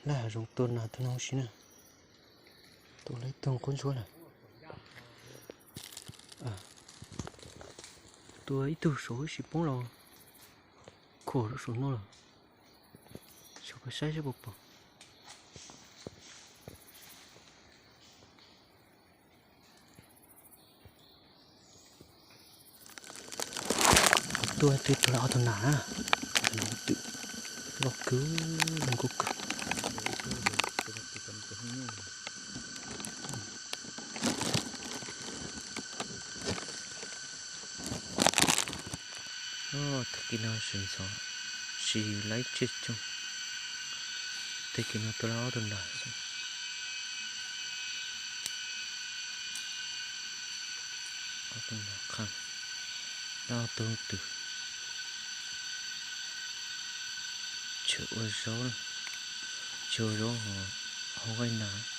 Laj hav zoov tua nas tus no huv si na. Tua lawm ib tug qub ntsuab lawm. Tua ib tug saum huv si poob los, khuam rau saum no lawm. Saum koj saib saib puas pom. Tua twb tua ob tug nas na. Twb loj kawg, zoo nkauj kawg. Tag kis no tsis ntxhov, tsis laib tsiaj tsoog. Tag kis no tua lawm ob tug nas xwb. Ob tug nas qha, lawm ob tug twg. Tseem ua zaub, tseem ua zaub hauv vaj nas.